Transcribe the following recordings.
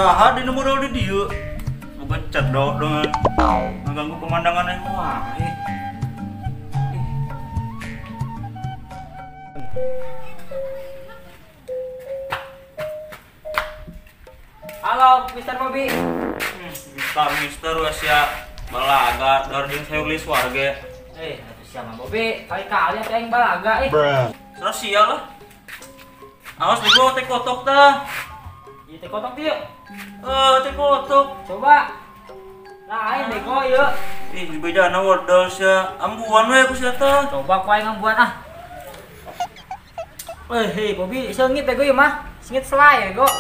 Saha di modal di dieu. Boga cedok dengan ngaganggu pemandangan aing wae. Halo, Mr. Bobby. Mister wes ya balaga dar jeung sayur lis warga. Atuh sia mah Bobby, kali-kali atuh aing balaga ih. Terus sia lah. Awas bego teh kotok tah. Ieu teh kotok ieu. Teh kotok. Coba. Lain bego ieu. Ih, dibejana wodol sia. Ambuan we ku sia tah. Coba ku aing ambuan ah. Hei Bobby, sengit bego ieu mah. Sengit selai bego.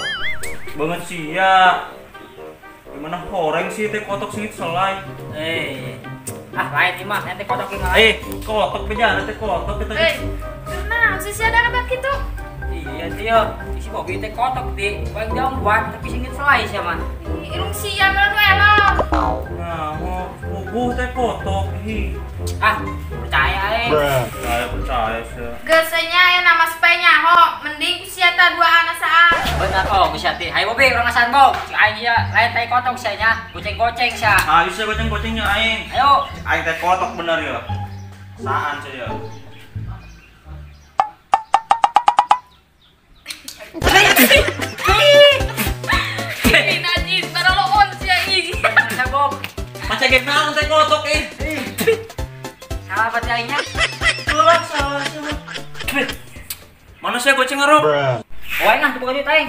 Banget sia. Gimana horeng sih teh kotok sengit selai. Ah lain ieu mah, teh kotok ieu mah. Kotok bejana teh kotok kita. Kenapa sih sia ada kitu? Iya tio, si Bobby teh kotok ti, paling diambuan tapi sengit selai sia mah. Irung sia mah nu elok. Nah, puguh teh kotok hi. Ah, percaya eh. Percaya sia. Geus nya aya nama supaya nyaho, mending sia tah dua anak saat. Bener oh sia ti. Hayo Bobby urang ngasaan Bob. Si aing ieu lain teh kotok sia nya, goceng-goceng sia. Ayo sia goceng-gocengnya aing. Ayo. Aing teh kotok bener ya. Saan sia ya. Ih, najis, baraloon sia ih. Bener Bob. Maca ge naon teh kotok ih. Salah berarti aingnya. Salah salah. Mana sia goceng ngarok? Oh aing ah bukan duit aing.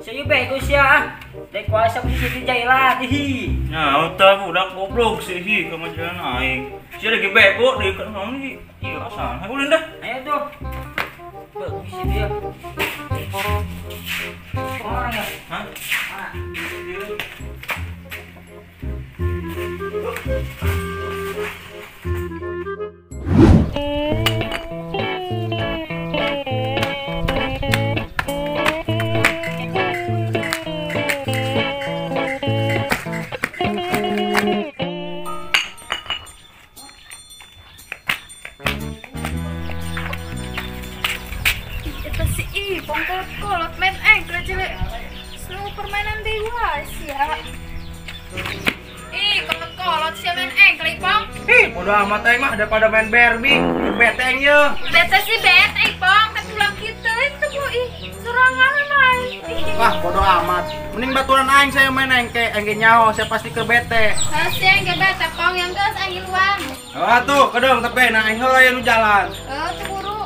Sia ieu bego sia ah. Dek kuasa ku si jailan ih. Nah, tah budak goblok sih hi ka majalan aing. Sia lagi bego deui ka naon ieu? Ieu asal. Hayu ulin dah. Ayo tuh. Bagus sih dia. Kemana ya? Hah? Mana? Eta si Ipong kolot main engkel cilik. Selalu permainan dewa sia. Ih, kolot-kolot sia main engkel Ipong. Ih, bodo amat aing mah daripada main Barbie. Bete aing ye. Bete sih bete Ipong, tapi ulah kitu itu bu ih. Sorangan main. Wah, bodo amat. Mending baturan aing saya main engke, engke nyaho saya pasti ke bete. Heuh sia engke bete Pong yang geus aing ngiluan. Heuh atuh, kedeung tepe nah aing heula nu jalan. Heuh, tuh buru.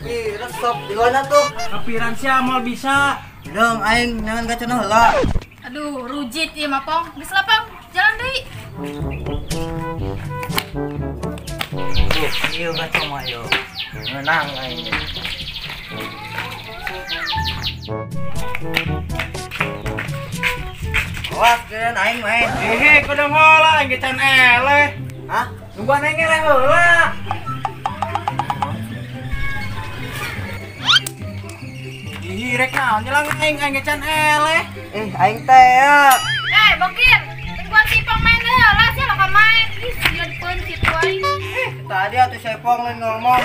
Ih, resep di mana tuh? Kepiran sia moal bisa. Dong, aing jangan kacau heula. Aduh, rujit ieu mah Pong. Geus lah Pong, jalan deui. Tuh, ieu kacau mah ieu. Menang aing. Awas kalian aing main. Hehe, kudu ngolah aing ge can eleh. Hah? Nungguan aing eleh heula. Ih, rek naon nyelang aing aing ge can eleh. Aing teh ya. Bokir, tungguan si Ipong main heula sia lo main. Ih, sia dipeuncit wae. Tadi atuh si Ipong lain ngomong.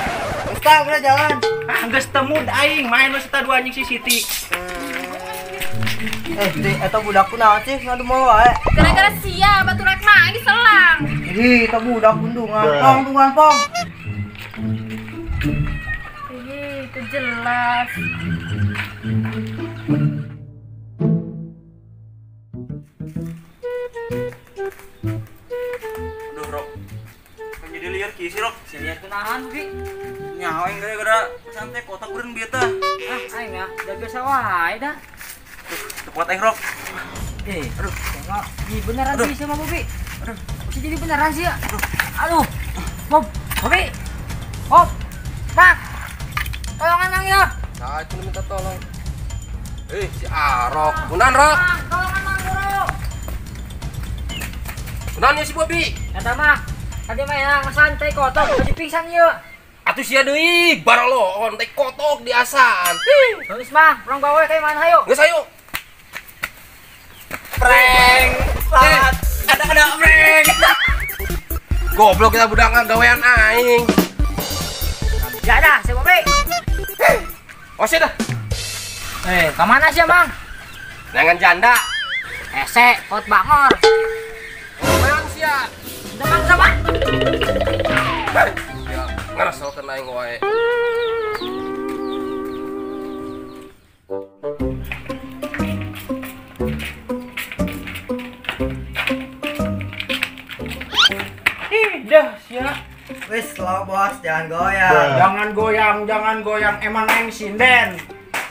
Geus tah udah jalan. Ah, geus temu aing main we seta dua anjing si Siti. Ti, eta budak kunaon sih ngadu wae. Gara-gara sia batu rek main diselang. Ih, eta budak kundungan. Pong, tungguan pong. Ih, itu jelas. Aduh, Rok. Kan jadi liar kieu sih, Rok. Si liar kunaon, Bi? Nyaho aing gara-gara santai kotak beureun bieu tah. Ah, aing ah, da biasa wae dah. Tuh, kuat aing, Rok. Aduh, tengok. Ih, beneran sih sama Bobby. Aduh, bisa jadi beneran sih ya. Aduh. Aduh. Bob, Bobby. Bob. Mak. Tolongan Mang ya. Nah, itu minta tolong. Si Arok. Kunan, Rok. Tolongan Mang Guru. Kunan ya si Bobby. Kata mah, tadi mah ya santai kotok, tadi pingsan yuk. Atuh sia deui, baraloon teh kotok diasaan. Geus mah, urang bawa kayak mana hayo. Geus hayo. Goblok kita budak gawean aing. Ya dah, si Bobby. Osi dah. Kemana sih, Mang? Nengan janda. Ese, kot bangor. Goyang sia. Udah Mang sama. Ya, ngerasakeun aing wae. Ih, dah sia. Wis slow bos, jangan goyang. Jangan goyang, jangan goyang. Emang aing sinden.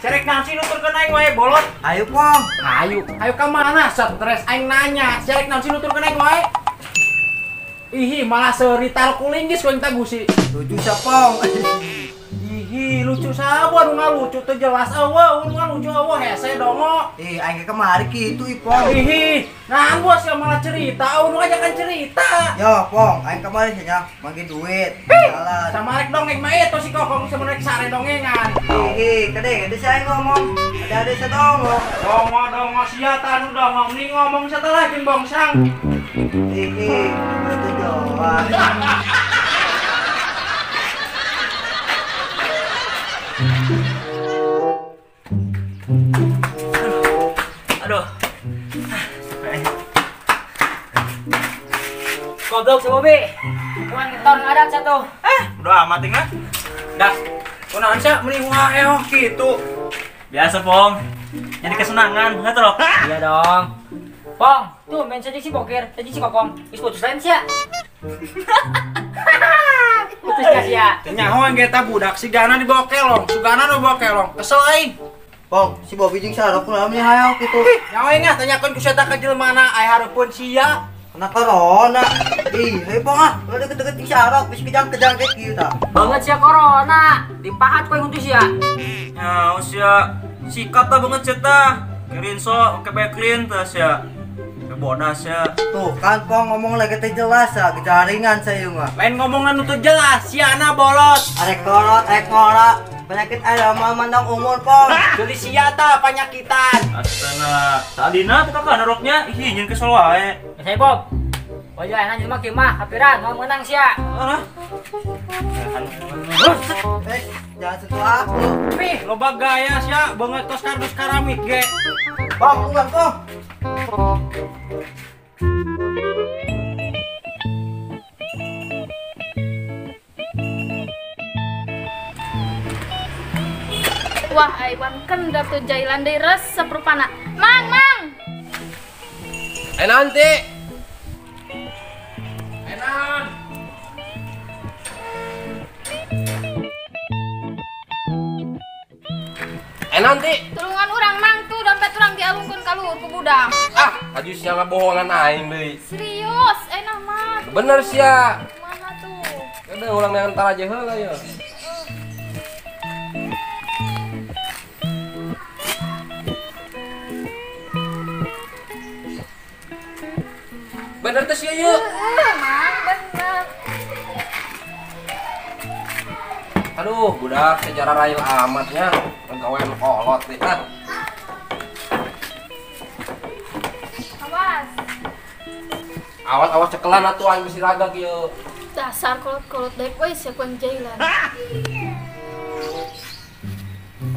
Cerek nasi nuturkeun aing wae bolot. Ayo Pong. Ayo, ayo ka mana? Stres aing nanya. Cerek nasi nuturkeun aing wae. Ihi, malah seurital kuling geus ku aing gusi. Lucu sia Pong. Ihi, lucu saha nu ngalucu teu jelas eueuh, nu ngalucu eueuh hese dongo. Ih, aing ge kemari kitu Ipong. Ihi, nah bos yang malah cerita, nu ngajakan cerita. Yo, Pong, aing kemari sia nya manggi duit. Jalan. Sama rek dongeng mah eta si kokong sama rek sare dongengan. Ih, gede gede sia aing ngomong. Ada-ada sia dongo. Dongo dongo sia tanu dongo mending ngomong setelah jeung bongsang. Ih, betul jalan. Aduh. Capek. Goblok si Bobby. Cuman ngetor ngadat satu. Udah amat tinggal. Dah. Kunaon sia meuni wae kitu. Biasa, Pong. Jadi kesenangan, enggak terok. Iya dong. Pong, tuh main saja si Bokir, tadi si Kokong. Wis putus lain sia. Putus gak sia? Nyaho yang eta budak si Gana dibawa kelong, Sugana nu bawa kelong. Kesel aing. Pong, si Bobby jeung sarok kunaon nya hayang kitu. Nyaho aing ah tanyakeun ku sia ka jelema mana aya hareupeun sia. Kena corona. Ih, hayu Pong ah, ulah deket-deket jeung sarok geus kejang-kejang kayak kieu tah. Banget sia corona, dipahat kowe nguntu sia. Nyaho sia, sikat tah banget sia tah. Kirin so, oke backrin tah sia. Bodas ya. Tuh kan Pong ngomong lagi teh jelas ya, kejaringan saya mah. Lain ngomongan itu jelas, si ana bolot. Arek kolot, arek ngora, penyakit ada mah mandang umur Pong. Jadi sia tah penyakitan. Astana, tadina teh kakak naroknya, ih nyeun kesel wae. Saya Bob. Wajah enak jelema kieu mah, kapiran mau menang sia. Alah. Jangan sentuh aku. Ih, loba gaya sia, banget tos kardus keramik ge. Pong, ulang Pong. Wah, Aiwan kendar tuh jailan deui resep rupana. Mang, mang. Nanti. Enan. Nanti. Tulungan urang mang tuh dompet urang dialungkeun ka luhur ku budak. Ah, aju sia ngabohongan aing deui. Serius, enak mah. Bener sia. Mana tuh? Udah ulang yang entar aja heula ya. Bener teh sia yeuh. Mang, bener. Aduh, budak sejarah rail amatnya. Gawean kolot deh. Ah. Awas. Awas awas cekelan atuh aing bisi raga kieu. Dasar kolot-kolot daek we sia kuan jailan.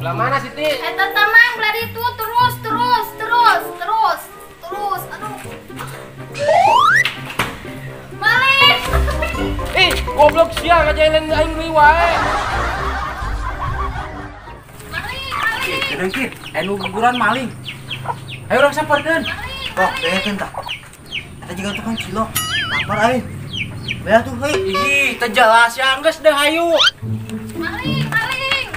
Belah mana Siti? Eta tamang belah ditu terus terus terus terus terus. Aduh. Maling. Ih, goblok sia ngajailan aing deui wae. Dengkir, anu guguran maling. Ayo urang samperkeun. Pong, dengekeun tah. Eta juga tukang cilok. Lapar aing. Bea tuh heuy. Ih, teu jelas ya geus deh hayu. Maling, maling.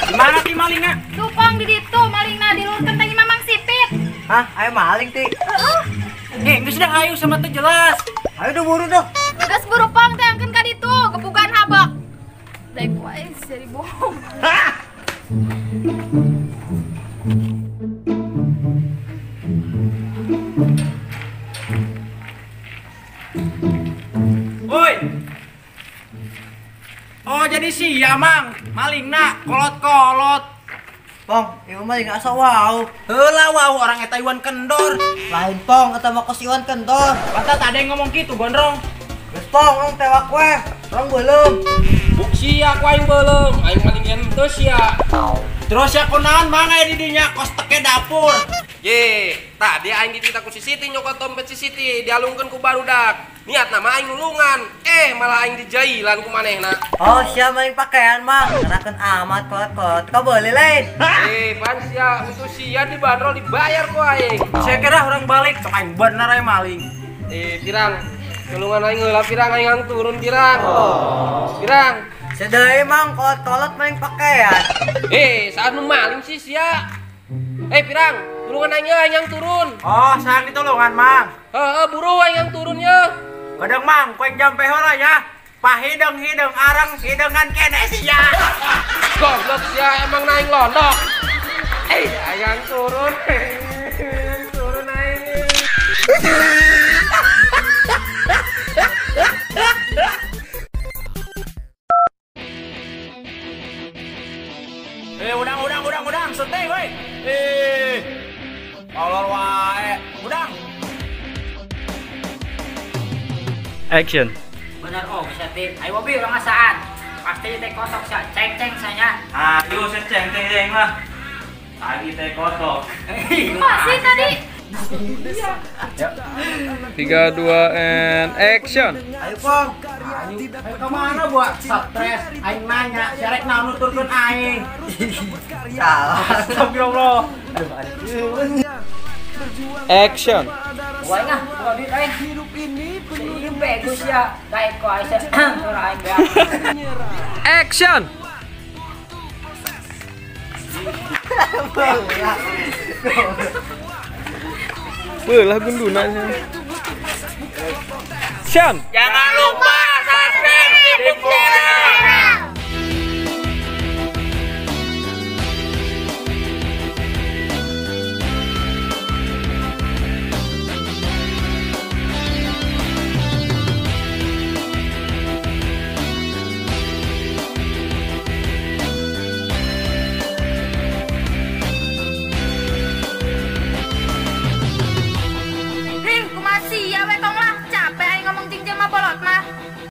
Di mana ti malingna? Tuh Pong di ditu malingna di luhur kentang Mamang Sipit. Hah, ayo maling ti. Heeh. Geus deh hayu sama teu jelas. Ayo deh buru deh. Geus buru Pong teh angkeun ka ditu, gebugan habak. Daek wae jadi bohong. Hah? Woi. Oh jadi sia mang, malingna kolot-kolot. Pong, ieu mah maling asa wow. Heula wow orang eta Iwan Kendor. Lain Pong, eta mah kos Iwan Kendor. Pantat ada yang ngomong gitu gondrong. Geus Geus pong urang tewak we. Urang beuleum. Buk sia ku aing beuleum, aing maling henteu sia. Terus ya kunaon mang aya di dinya kos teke dapur. Ye, tadi aing dititah ku si Siti nyokot dompet si Siti dialungkeun ku barudak. Niatna mah aing nulungan, malah aing dijailan ku manehna. Oh, sia maling pakaian mang. Ngerakeun amat kolot-kolot. Kau boleh lain. Pan sia, untuk sia dibanderol dibayar ku aing. Saya kira orang balik, sok aing bener aing maling. Pirang, tulungan aing heula pirang aing ang turun pirang. Pirang. Sedai mang kolot-kolot maling pakaian. Saat nu maling sih sia. Pirang, tulungan aing aing yang turun. Oh, sayang ditulungan mang. Heeh, buru aing yang turun ya. Kadang mang, ku aing jampe heula ya. Pahideng-hideng arang hidengan kene sia. Goblok sia emang naing londok. Aing yang turun. Turun aing. Udang, seteh woi. Tolol wae. Udang. Action. Bener oh bisa tip. Ayo Bobi urang ngasaan. Pasti teh kotok sia, ceng-ceng sanya. Ayo saya ceng-ceng lah. Tadi teh kotok. Masih tadi. 3, 2, and action. Ayo pong. Ayo kemana buat stres? Aing nanya, syarek naon nuturkeun aing. Salah. Astagfirullah. Action. Wah nah, buka duit aing. Ini bagus ya. Daek ko aing ora aing beak. Action. Belah gunduna. Action. Jangan lupa subscribe YouTube channel. Hing, kumaha sia we tong.